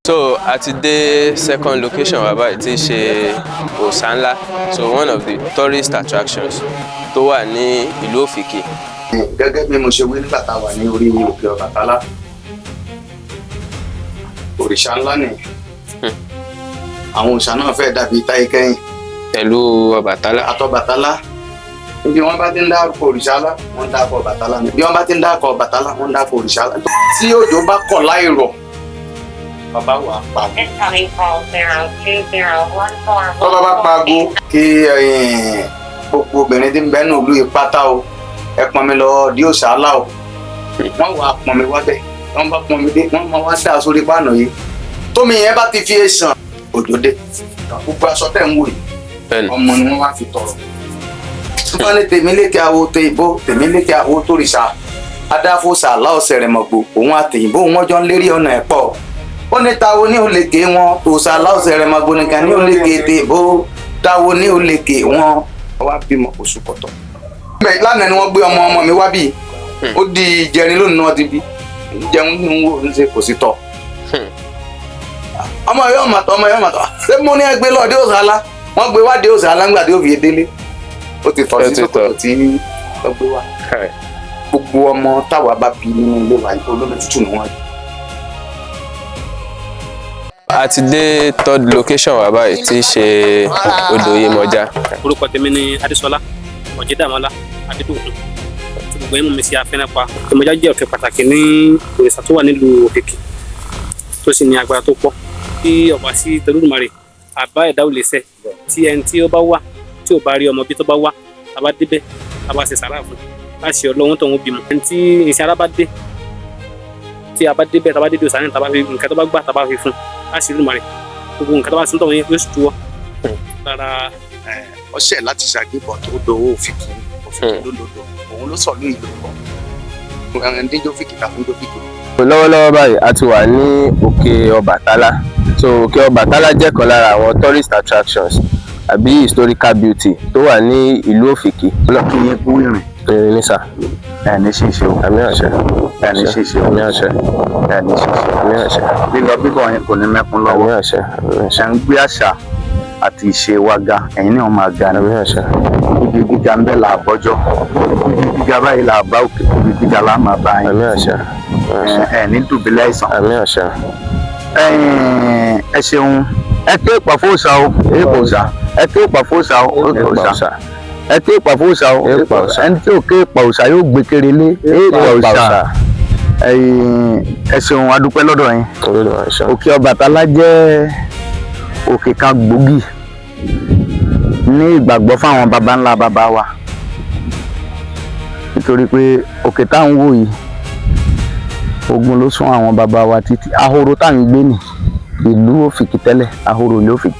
So a ti dé second location wa báyìí, tí í ṣe Òòṣà Ńlá, so one of the tourist attractions tó wà ní ìlú Òfìkì. Gẹ́gẹ́ bí mo ṣe wí nígbà tá a wà ní orí òkè Ọbàtálá, òrìṣà ńlá ni àwọn òòṣà náà fẹ́ dàbí táyé kẹ́yìn. Pẹ̀lú Ọbàtálá. Àtọbàtálá, níbi wọ́n bá ti ń dárúkọ òrìṣà ńlá, wọ́n ń dárúkọ Ọbàtálá ni. Bí wọ́n bá ti ń dárúkọ Ọbàtálá, wọ́n ń dárúkọ òrìṣà ńlá. Tí òjò bá kọ̀ láì rọ̀, bàbá wà á pa. Incoming call 02014. Tọ́ba bá paago kí gbogbo obìnrin tí ń bẹ nínú ìlú yìí pátá o, ẹ pọn mi lọ di òòṣà ńlá o, wọ́n wà á pọn mi wá bẹ́ẹ̀. Wọ́n bá pọn mi dé, wọ́n máa wá dà sórí páànù yìí. Tómi yẹn bá ti fi sàn, òjò dé. Gbogbo aṣọ tẹ̀ ń wò yìí, ọmọ ni wọ́n wá fi tọrọ. Wọ́n ní tèmi lékè awo tó ìbò, tèmi lékè awo tó rìṣà, adáfóṣà láọ̀sẹ̀ rẹ̀ mọ̀gbò, òun àtẹ̀yìnbó wọn jọ ń lérí ọ̀nà ẹ̀ pọ̀. Ó ní tawo ní òlèké wọn, tòṣà láọ̀sẹ̀ rẹ̀ mọ̀gbò nìkan ní òlèké tèbó, tawo ní òlèké wọn. Wọ́n wá bímọ oṣù kọ̀tọ̀. Bẹ́ẹ̀ lánàá ni wọ́n gbé ọmọ ọmọ mi wá bí. Ó di ìjẹrin lónìí náà ti bí jẹun ní ń wò ń ṣe kò sí tọ̀. Ọmọ yóò mà tọ̀, ọmọ yóò mà tọ̀. Ṣé mo ní ẹgbẹ́ lọ́ọ̀dẹ́ òṣàlá? Wọ́n gbé wá dé òṣàlá ńgbà tí ó fi délé, ó ti tọ̀ Ó sí ti tọ̀. ṣòkòtò tí wọ́n gbé wá. Gbogbo ọmọ táwa bá bí nínú ilé wa yìí, olómi tútù ni wọ́n. A ti dé third location wa báyìí, tí í ṣe odò Yemọja. Orúkọ tèmi ni Adésọlá Ọ̀jẹ̀dàmọ́lá Adédọ̀kun, tí gbogbo yín mọ̀ mí sí Afẹ́nàpá. Yemọja jẹ́ òkè pàtàkì ní òrìṣà tó wà nílùú Òkìkí, tó sì ní agbára tó pọ̀. Tí ọba sí tẹlúdùmarè àbá ẹ̀dá ò lè ṣẹ, tí ẹni tí ó bá wà tí ò bá rí ọmọ bí, tó bá wà, tá bá débẹ̀, tá bá ṣe sàrà fún láti Ọlọ́run tó ń bímọ. Ẹni tí ìṣe ara bá dé, tí a bá débẹ̀, tá bá débi òsàn, tá bá fi nǹkan tó bá gbà, tá bá fi fún láti Olódùmarè, gbogbo nǹkan tó bá sí tó yẹn yóò sì túwọ́ lára. Ọṣẹ láti ṣàgbébọn tó dowó Òfìkì. Òfìkì ló lòdò, òun ló sọ lóyún lórúkọ ẹran díjọ fìkì tàbí fìkì. Lọ́wọ́lọ́wọ́ báyìí, a ti wà ní òkè Ọbàtálá. So òkè Ọbàtálá jẹ́ kan lára àwọn tourist attractions àbí historical beauty tó wà ní ìlú Òfìkì. Kí yín kú ìrìn. Ìrìn ní sà. Ẹni ṣíṣe o. Àmín àṣẹ. Ẹni ṣíṣe o. Àmín àṣẹ. Ẹni ṣíṣe. Àmín àṣẹ. Lílọ bíbọ̀ yẹn kò ní mẹ́kún lọ́wọ́. Àmín àṣẹ. Àmín àṣẹ. Ẹ̀ ń gbé àṣà àti ìṣe wa ga, ẹ̀yin náà máa ga ni. Àmín àṣẹ. Ibi gíga ń bẹ là á bọ́jọ́, ibi gíga báyìí là á bá òkè, ibi gíga là á máa bá yín. Àmín àṣẹ. Àmín àṣẹ. Ẹ ní dùbílẹ̀ àìsàn. Àmín àṣẹ. Ẹ ṣeun. Ẹ ké pàfóòsà o, ẹ pò òòṣà. Ẹ ké pàfóòsà o, ẹ pò òòṣà. Ẹ ké pàfóòsà o, Ẹ pa òòṣà. Ẹni tí ò ké pa òòṣà yóò gbé kéré lé ẹ pa òòṣà. Ẹ ṣeun, adúpẹ́ lọ́dọ̀ yín. Olódùmarè ṣe. Òkè Ọbàtálá jẹ́ òkè kan gbòógì ní ìgbàgbọ́ fáwọn baba ńlá baba wa, nítorí pé òkè tá à ń wò yìí, ogun ló sún àwọn baba wa títí. Ahoro tá à ń gbé ní ìlú Òfìkì tẹ́lẹ̀, ahoro ní Òfìkì.